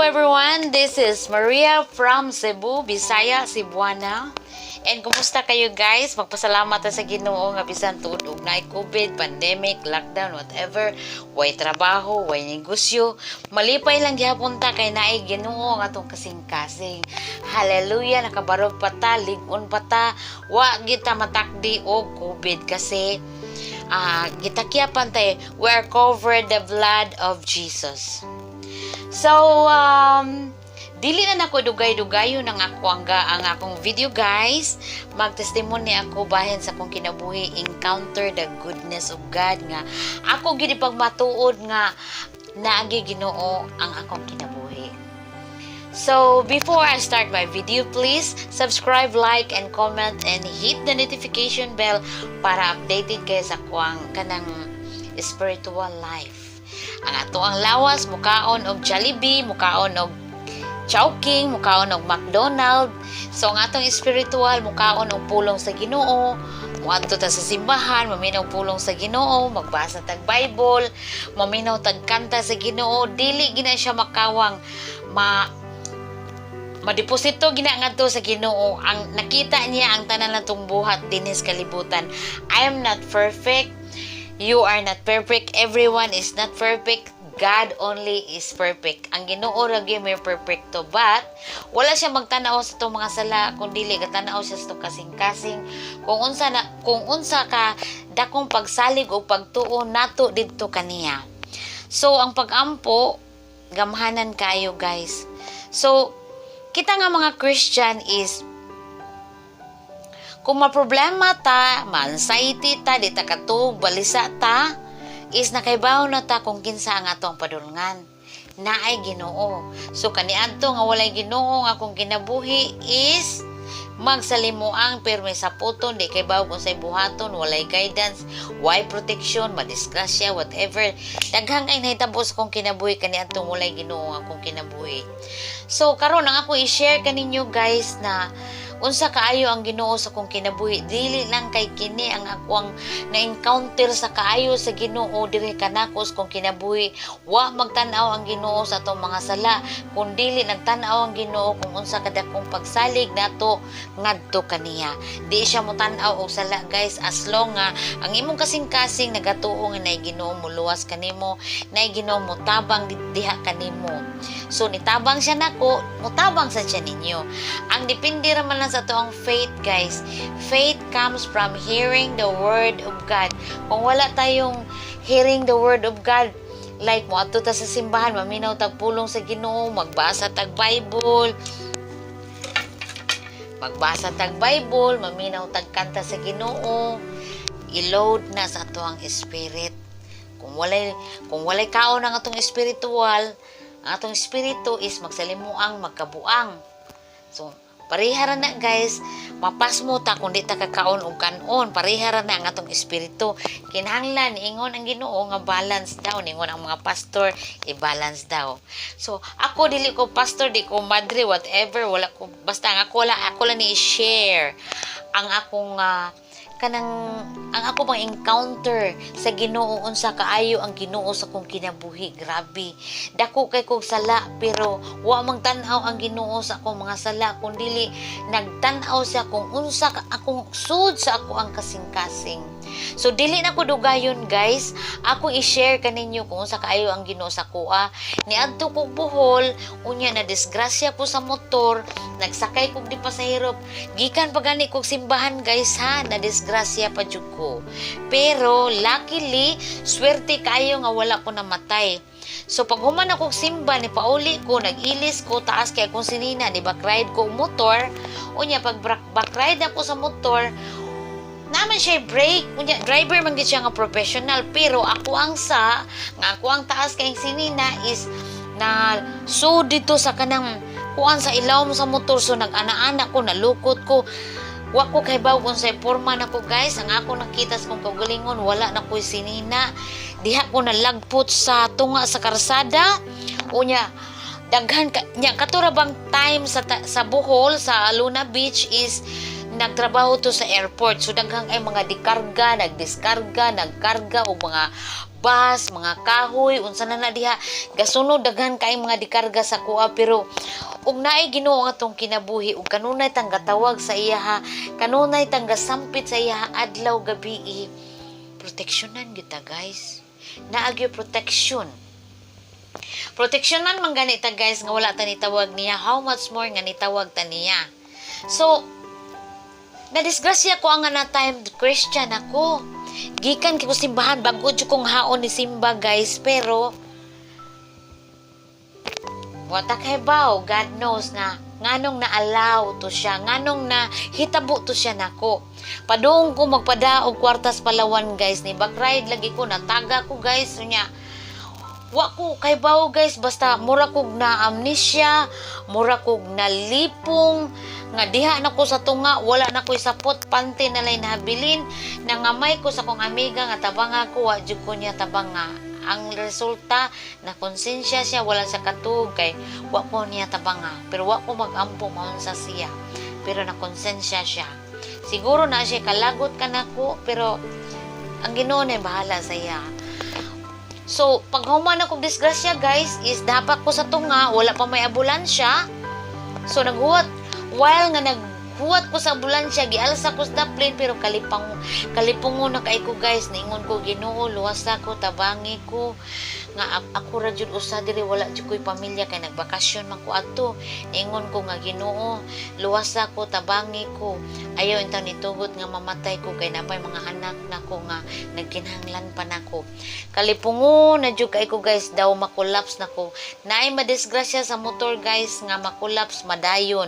Everyone, this is Maria from Cebu, Bisaya, Cebuana. And kumusta kayo, guys? Magpasalamat ta sa Ginoo nga bisan tuod og naay COVID, pandemic, lockdown, whatever, way trabaho, way negosyo, malipay lang gihapon ta kay naay Ginoo ang atong kasing-kasing. Hallelujah, nakabarog pa ta, lig-on pa ta, wa kita matakdi og COVID kasi gitakyapan tayo, we are covered the blood of Jesus. So, dili na nako dugay-dugayo ng ako ang akong video, guys. Magtestimony ako bahin sa akong kinabuhi, encounter the goodness of God nga ako gid pagmatuod nga naagi Ginoo ang akong kinabuhi. So, before I start my video, please subscribe, like, and comment, and hit the notification bell para updated kayo sa kuang kanang spiritual life. Ang ato ang lawas, mukaon og Jollibee, mukaon og Chowking, mukaon og McDonald. So, ang atong spiritual, mukaon og pulong sa Ginoo, muadto ta sa simbahan, maminaw pulong sa Ginoo, magbasa tag Bible, maminaw tag kanta sa Ginoo, dili gina siya makawang madeposito gina ngadto sa Ginoo. Ang nakita niya ang tanan natong buhat dinhi sa kalibutan. I am not perfect. You are not perfect. Everyone is not perfect. God only is perfect. Ang Ginoo ra gyud may perfecto, but wala siya magtan-aw sa atong mga sala kun dili gatanaw siya sa atong kasing-kasing kung unsa ka dakong pagsalig o pagtuo nato didto kaniya. So ang pag-ampo, gamhanan kayo, guys. So kita nga mga Christian is kung maproblema ta, ma-anxiety ta, di ta katug, balisa ta, is nakaibaw na ta kung kinsa ang atong padulngan. Naay Ginoo. So kaniadto nga walay Ginoo nga akong kinabuhi is magsalimuang pero may saputon, di kay baw kung say buhaton, walay guidance, way protection, madisgrasya, whatever. Daghang ay nahitabo sa akong kinabuhi kaniadtong walay Ginoo nga akong kinabuhi. So karon ang ako i-share kaninyo, guys, na unsa kaayo ang Ginoo sa akong kinabuhi. Dili lang kay kini ang ako ang na-encounter sa kaayo sa Ginoo diri kanako sa akong kinabuhi. Wa magtan-aw ang Ginoo sa atong mga sala, kun dili nagtan-aw ang Ginoo kung unsa kadakong pagsalig nato ngadto kaniya. Di siya motan-aw og sala, guys, as long nga ang imong kasing-kasing nagatuo nga naay Ginoo moluwas kanimo, naay Ginoo motabang diha kanimo. So nitabang siya nako, motabang sa siya ninyo. Ang depende ra man lang sa atoang faith, guys. Faith comes from hearing the word of God. Kung wala tayong hearing the word of God, like mo adto ta sa simbahan, maminaw tag pulong sa Ginoo, magbasa tag Bible, maminaw tag kanta sa Ginoo, i-load na sa atoang spirit. Kung walay kaon ang atong spiritual, ang atong espiritu is magsalimuang, magkabuang. So, pareha ra na, guys, mapasmo ta kung di ta kakaon og kanon, pareha ra na ang atong espiritu. Kinahanglan, ingon ang Ginoo nga balance daw, ningon ang mga pastor, i-balance daw. So, ako dili ko pastor, di ko madre, whatever, wala ko, basta ang ako lang ni i-share ang akong kanang ang ako bang encounter sa Ginoo, unsa kaayo ang Ginoo sa akong kinabuhi. Grabe, dako kay kog sala, pero wa mang tan-aw ang Ginoo sa akong mga sala, kun dili nagtan-aw siya kung unsa ka akong sud sa ako ang kasing-kasing. So dili na ko dugayon, guys. Ako i-share kaninyo kung unsa kaayo ang Ginoo sa akoa. Niadto kog Bohol, unya na disgrasya ko sa motor, nagsakay kog di pasahero. Gikan pa gani kog simbahan, guys, ha, na disgrasya pa jud ko. Pero luckily, swerte kaayo nga wala ko namatay. So pag human ako simba, ni pauli ko, nag-ilis ko, taas kay akong sinina, ni back ride ko og motor. Unya pag back ride ako sa motor, naman siya brake. Unya driver man gid siya nga professional, pero ako ang sa nga ako ang taas kay sinina is na so dito sa kanang kuan sa ilawom sa motor. So nag-ana-ana ko, nalukot ko, wa ko kay baw kung sa porma nako, guys. Ang ako nakita sa kong kaugalingon, wala na ko'y sinina. Diha ko nalagpot sa tunga sa karsada. Unya daghan ka nya katura bang time sa Bohol, sa Alona Beach, is nagtrabaho to sa airport. So daghang ay mga dikarga, nagdiskarga, nagkarga og mga bus, mga kahoy, unsa na na diha. Gasunod daghan kay mga dikarga sa kuha, pero ug naay Ginoo ang atong kinabuhi ug kanunay tang gatawag sa iya, kanunay tang gasampit sa iya adlaw gabi, proteksyonan kita, guys. Naagyo protection. Proteksyonan man gani ta, guys, nga wala ta nitawag niya, how much more nga nitawag ta niya? So nadisgrasya ko ang nga na time, Christian ako. Gikan kay ko simbahan, bago jud kong haon ni simba, guys, pero wata kay baw, God knows nga nganong na-allow to siya, nganong na hitabo to siya nako. Padung ko magpada og kwartas Palawan, guys, ni backride lagi ko, nataga ko, guys, unya wa ko kay bawo, guys, basta mura kog na amnesia, mura kog nalipong nga diha na ko sa tunga, wala na ko'y sapot, pante na lay nahabilin, nangamay ko sa akong amiga nga tabanga ko, wa jud ko niya tabanga. Ang resulta, na konsensya siya, wala siya katug kay wa ko niya tabanga, pero wa ko magampo maunsa siya, pero na konsensya siya. Siguro na siya kalagot kanako, pero ang Ginoo na bahala sa iya. So, pag human akong disgrasya, guys, is dapat ko sa tunga, wala pa may ambulansya. So, naghuwat, while nga naghuwat ko sa ambulansya, gialsa ko sa plane, pero kalipungo na kay ko, guys. Niingon ko, "Ginoo, luwas ako, tabangi ko." Nga ako ra jud usa diri, wala jud ko'y pamilya kay nagbakasyon man ko adto. Niingon ko nga, "Ginoo, luwas ako, tabangi ko. Ayaw intaw nitugot nga mamatay ko kay napay mga anak nako nga nagkinahanglan pa nako." Kalipungo na jud kay ko, guys, daw makolaps nako. Naay madisgrasya sa motor, guys, nga makolaps madayon.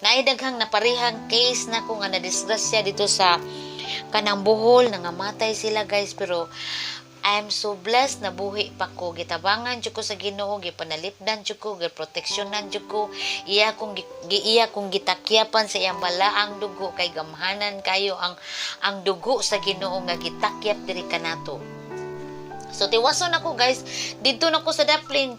Naay daghang naparehang case nako nga nadisgrasya dito sa kanang Bohol, nangamatay sila, guys, pero I'm so blessed, nabuhi pa ko. Gitabangan jud ko sa Ginoo, gipanalipdan jud ko, giproteksyonan jud ko. Iya kong gitakyapan sa iyang balaang dugo kay gamhanan kayo ang dugo sa Ginoo nga gitakyap diri kanato. So tiwason ako, guys, didto na ko sa daplin,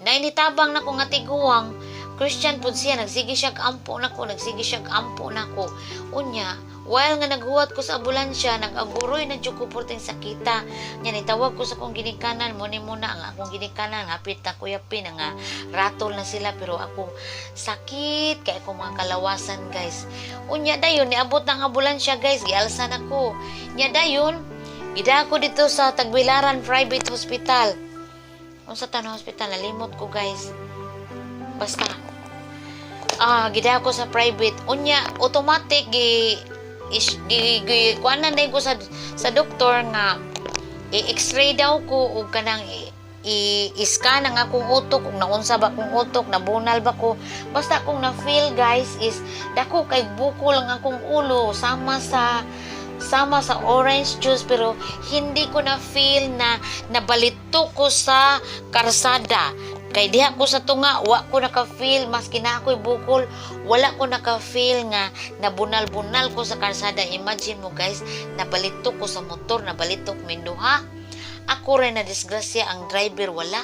nainitabang na ko nga tiguang, Christian pud siya, nagsige siya ampo nako, nagsige siya ampo nako. Unya, while nga naghuwat ko sa ambulansya, nag-aguroy na jud ko porting sakita. Nya nitawag ko sa akong ginikanan, mo ni muna ang akong ginikanan, hapit na kuyapin nga ratol na sila, pero ako sakit kay akong mga kalawasan, guys. Unya dayon niabot ang ambulansya, guys, gialsa na ko. Nya dayon gida ko dito sa Tagbilaran Private Hospital. Unsa tan hospital, nalimot ko, guys. Basta gida ko sa private. Unya automatic gi is gi, gi kuanan din ko sa doktor nga i-x-ray daw ko ug kanang i-scan ang akong utok kung naunsa ba akong utok, nabunal ba ko. Basta akong na-feel, guys, is dako kay bukol ang akong ulo sama sa orange juice, pero hindi ko na feel na nabalito ko sa karsada kay diha ko sa tunga, wa ko naka-feel maski na ako'y bukol, wala ko naka-feel nga nabunal-bunal ko sa karsada. Imagine mo, guys, nabalito ko sa motor, nabalito ko minduha. Ako rin na disgrasya, ang driver wala.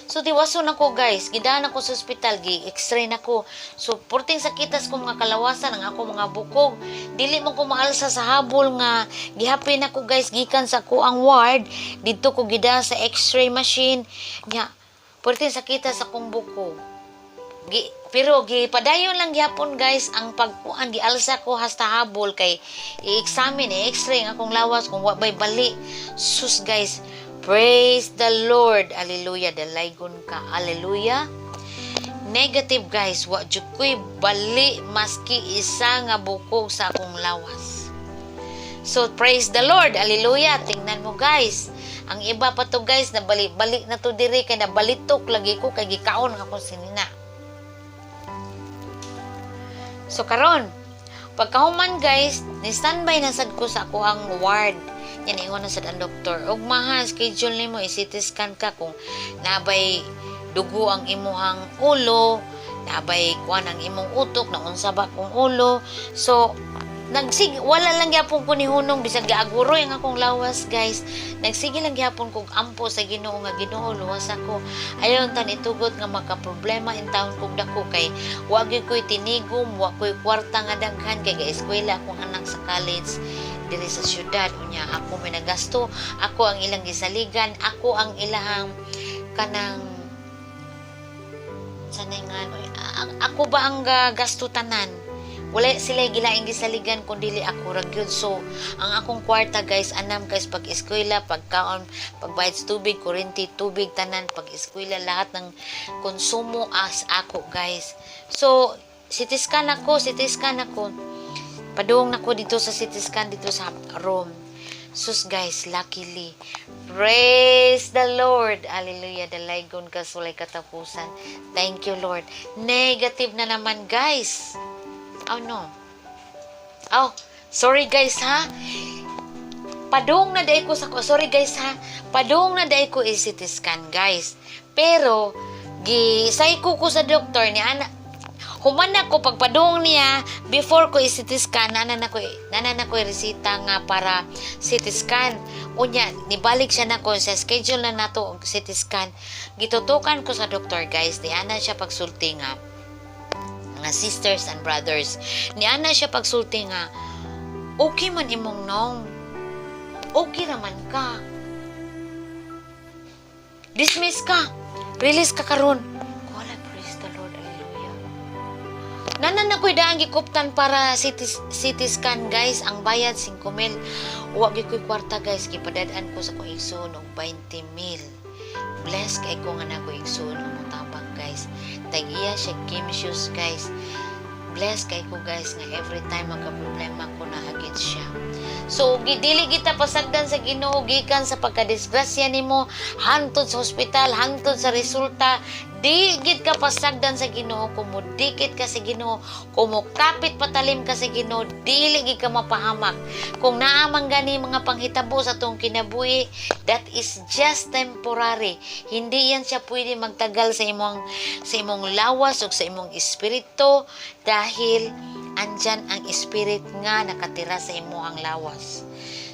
So tiwason ako, guys, gidaan ako sa ospital, gi x-ray na ko. So porting sakitas ko mga kalawasan, ang ako mga bukog, dili mo ko maalsa sa habol nga gihapin ako, guys, gikan sa kuang ward didto ko gida sa x-ray machine. Nya porting sakita sa akong bukog. Pero gipadayon lang gyapon, guys, ang pagkuan, gialsa ko hasta habol kay i-examine, i-x-ray ang akong lawas kung wa bay bali. Sus, guys, praise the Lord, hallelujah, dalaygon ka, hallelujah. Negative, guys, wa jud ko'y bali maski isa nga bukog sa akong lawas. So praise the Lord, hallelujah. Tingnan mo, guys. Ang iba pa to, guys, nabali-balik na to diri kay nabalitok lagi ko kay gikaon ang akong sinina. So karon, pagkahuman, guys, ni standby na sad ko sa ako ang ward. Yan ingon na sad ang doktor. Ug maha schedule nimo i-CT scan ka kung nabay dugo ang imuhang ulo, nabay kuan ang imong utok, naunsa ba kung ulo. So nagsige wala lang gyapon ko nihunong bisag giaguroy ang akong lawas, guys. Nagsige lang gyapon kog ampo sa Ginoo nga, "Ginoo, luwas ako. Ayaw tan itugot nga makaproblema in taon kog dako kay wa gyud ko'y tinigom, wa ko'y kwarta nga daghan kay ga-eskwela akong anak sa college." diri sa syudad. Unya ako may nagasto, ako ang ilang gisaligan, ako ang ilahang kanang sanay nga no, ako ba ang gasto tanan. Wala sila gilaing gisaligan kun dili ako ra gyud. So ang akong kwarta, guys, anam guys, pag eskwela, pagkaon, pagbayad sa tubig, kuryente, tubig, tanan, pag eskwela, lahat ng konsumo as ako, guys. So CT scan ako, CT scan ako, padung nako dito sa CT scan dito sa room. Sus guys, luckily, praise the Lord. Hallelujah, dalaygon ka sa walay katapusan. Thank you, Lord. Negative na naman, guys. Oh no. Oh, sorry guys ha. Padung na diay ko sa, sorry guys ha. Padung na diay ko i-CT scan, guys. Pero gi say ko sa doktor ni ana human ako pagpadung niya before ko i-CT scan, nana na ko resita nga para CT scan. Unya nibalik siya nako sa schedule na nato og CT scan. Gitutukan ko sa doktor, guys, di ana siya pagsulti nga mga sisters and brothers, ni ana siya pagsulti nga, "Okay man imong nong, okay naman ka, dismiss ka, release ka karon." Wala, praise the Lord, hallelujah. Nanan na ko'y daang gikuptan para CT scan, guys. Ang bayad 5 mil. Wa gyud ko'y kwarta, guys. Gipadad-an ko sa akong igsoon og 20 mil. Bless kay ko nga nako igsoon nga motabang, guys. Tag iya siya game shoes, guys. Bless kay ko, guys, nga every time magka-problema ko naagid siya. So dili kita pasagdan sa Ginoo gikan sa pagkadisgrasya nimo hantod sa ospital, hantod sa resulta. Di gid ka pasagdan sa Ginoo kung mudikit ka sa Ginoo, kung mokapit patalim ka sa Ginoo, dili gid ka mapahamak. Kung naa man gani mga panghitabo sa atong kinabuhi, that is just temporary. Hindi yan siya pwede magtagal sa imong lawas o sa imong espiritu dahil andyan ang spirit nga nakatira sa imong lawas.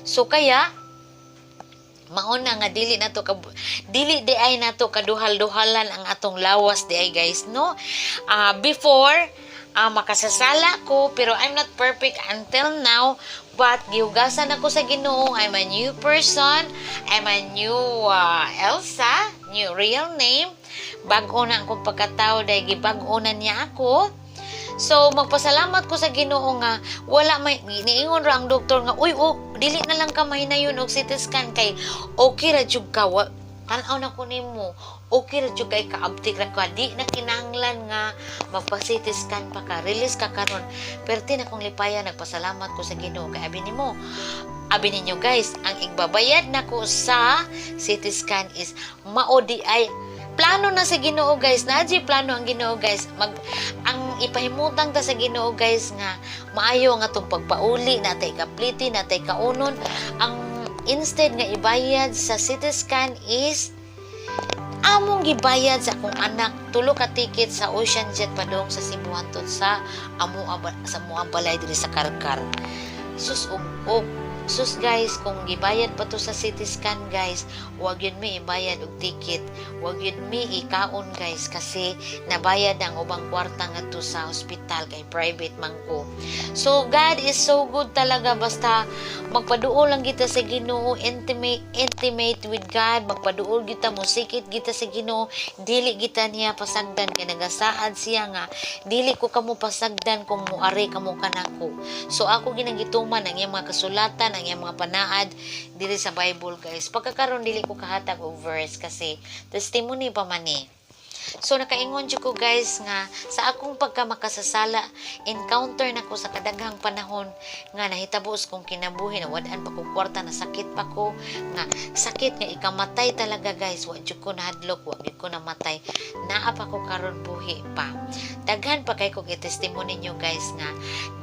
So kaya mauna nga dili di ay nato kaduhal-duhalan ang atong lawas di ay, guys, no? Before makasasala ko, pero I'm not perfect until now, but gihugasan ako sa Ginoo. I'm a new person, I'm a new Elsa, new real name. Bag-o na akong pagkatao dahil gibag-o na niya ako. So magpasalamat ko sa Ginoo nga wala may niingon ra ang doktor nga, "Uy, oh, dili na lang ka mahinayon og CT scan kay okay ra jud ka. Tan-aw na ko nimo. Okay ra jud kay kaabtik ra ka. Di na kinahanglan nga magpa-CT scan pa ka. Release ka karon." Perti na kong lipaya, nagpasalamat ko sa Ginoo kay abi nimo, abi ninyo guys, ang igbabayad nako sa CT scan is mao di ay plano na sa Ginoo, guys. Naa plano ang Ginoo, guys. Ang ipahimutang ta sa Ginoo, guys, nga maayo ang atong pagpauli, natay kapliti, natay kaunon. Ang instead nga ibayad sa CT scan is among gibayad sa akong anak tulo ka ticket sa Ocean Jet padung sa Cebu hantod sa amoang balay diri sa Carcar. Sus ug sus guys, kung gibayad pa to sa CT scan, guys, wag yun mi ibayad og ticket, wag yun mi ikaon, guys, kasi nabayad na ang ubang kwarta ngadto sa hospital kay private man ko. So God is so good talaga, basta magpaduol lang kita sa Ginoo, intimate intimate with God, magpaduol kita, musikit kita sa Ginoo, dili kita niya pasagdan kay nagasaad siya nga, "Dili ko kamo pasagdan kung muari kamo kanako." So ako ginagituman ang iyang mga kasulatan, ang iyang mga panaad diri sa Bible, guys. Pagkakaron dili ko kahatag og verse kasi testimony pa man ni. So nakaingon jud ko, guys, nga sa akong pagka makasasala, encounter na ko sa kadaghang panahon nga nahitabo sa kong kinabuhi na wad-an pa ko kwarta, na sakit pa ko nga sakit nga ikamatay talaga, guys. Wa jud ko nahadlok, wa jud ko namatay. Naa pa ko karon, buhi pa. Daghan pa kay kog i-testimony ninyo, guys, nga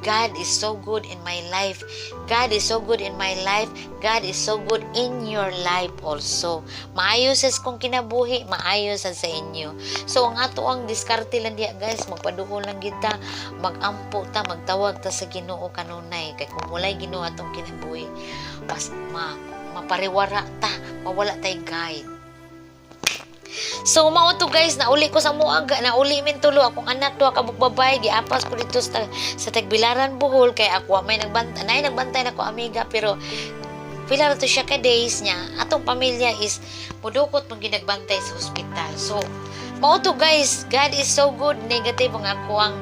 God is so good in my life. God is so good in my life. God is so good in your life also. Maayo sa kong kinabuhi, maayo sa inyo. So ang ato ang diskarte lang diya, guys, magpaduol lang kita, magampo ta, magtawag ta sa Ginoo kanunay kay kung walay Ginoo atong kinabuhi, pas ma mapariwara ta, mawala tay guide. So mao to, guys, nauli ko sa muag, nauli min tulo akong anak, duha ka babae, giapas ko dito sa Tagbilaran, Bohol, kay ako may nagbantay, nay nagbantay nako amiga, pero pila ra to siya ka days niya. Atong pamilya is mudukot mong ginagbantay sa ospital. So mao to, guys, God is so good. Negative ang ako ang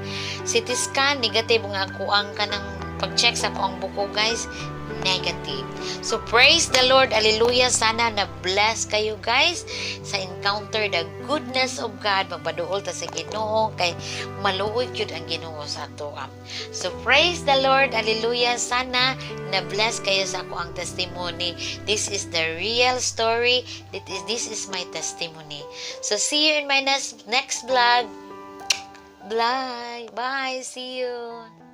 CT scan, negative ang ako ang kanang pag-check sa ako ang buko, guys, negative. So praise the Lord, hallelujah. Sana na bless kayo, guys, sa encounter the goodness of God. Magpaduol ta sa Ginoo kay maluoy gyud ang Ginoo sa ato. So praise the Lord, hallelujah. Sana na bless kayo sa ako ang testimony. This is the real story. This is my testimony. So see you in my next vlog. Bye. Bye. See you.